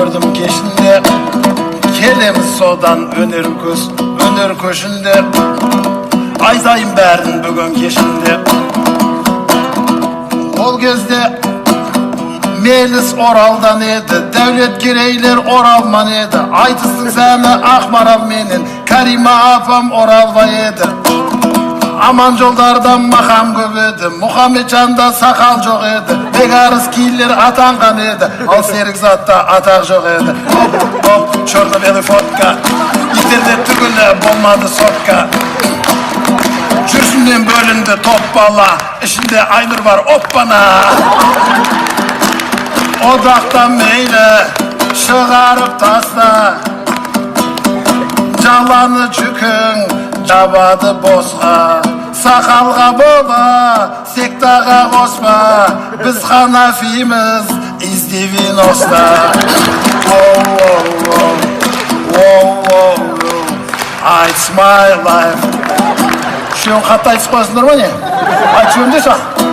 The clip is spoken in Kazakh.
Көрдім кешінде. Келеміз содан өнер көз, өнер көшінде. Айтайын бәрін бүгін кешінде. Ол кезде Меліс Оралдан еді, Дәулеткерейлер оралман еді. Айтыстың сәні Ақмарал менен Карима апам Оралба еді. Аманжолдарда мақам көп еді, Мұхамеджанда сақал жоқ еді. Бекарыс киллер атанған еді, ал Серікзатта атақ жоқ еді. Оп, оп, черно белый фотка, иттерде түгілі болмады сотка. Жүрсіннен бөлінді топ бала, ішінде Айнұр бар, оппана. Одақтан мейлі шығарып таста, жаланы жүкің жабады босқа. Сақалға бола сектаға қоспа, біз ханафиміз из 90. Оу, оу, оу, оу, оу, it's my life. Үшеуін қатты айтысып қоясыңдар ма, не? Айтып жіберіңдерші.